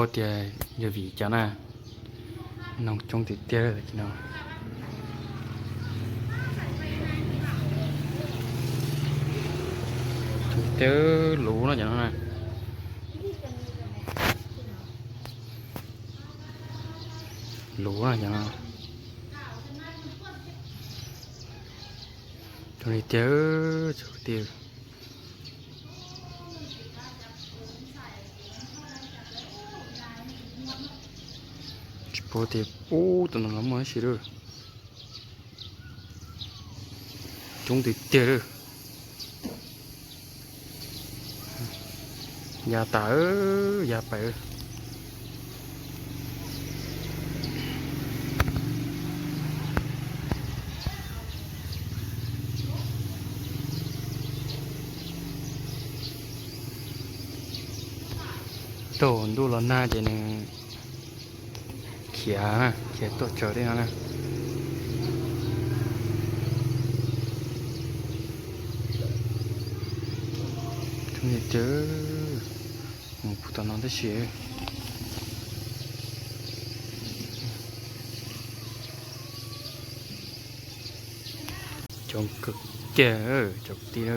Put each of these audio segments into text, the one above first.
Tias yog vim cas na, noog coob tiag tiag li no. Coob tiag, luv no cov no na. Luv no cov no. Coob li tiag, cov kwv tij. Tsis paub tias pub tom no los muaj tab sis lawm. Coob tiag tiag lawm. Ya tas, ya pais. Thaum ntuj los nag ces nws khiav, khiav tuaj tsaws li no na. Coob tiag, mus pug tom no tab sis. Coob kawg kiag cov kwv tij.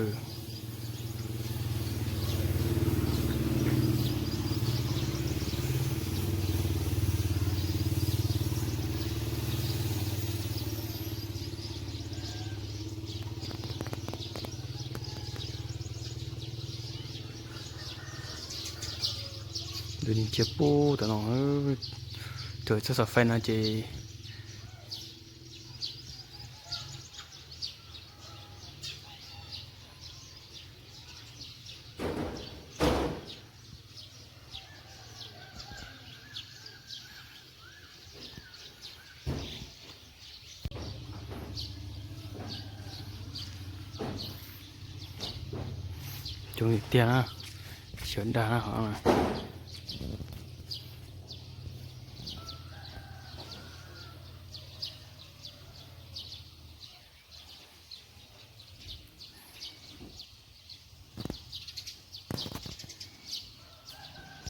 Tus neeg khiav pub tom no, thaum txog saum fais no ces coob tiag tiag na, sawv dag na hov na.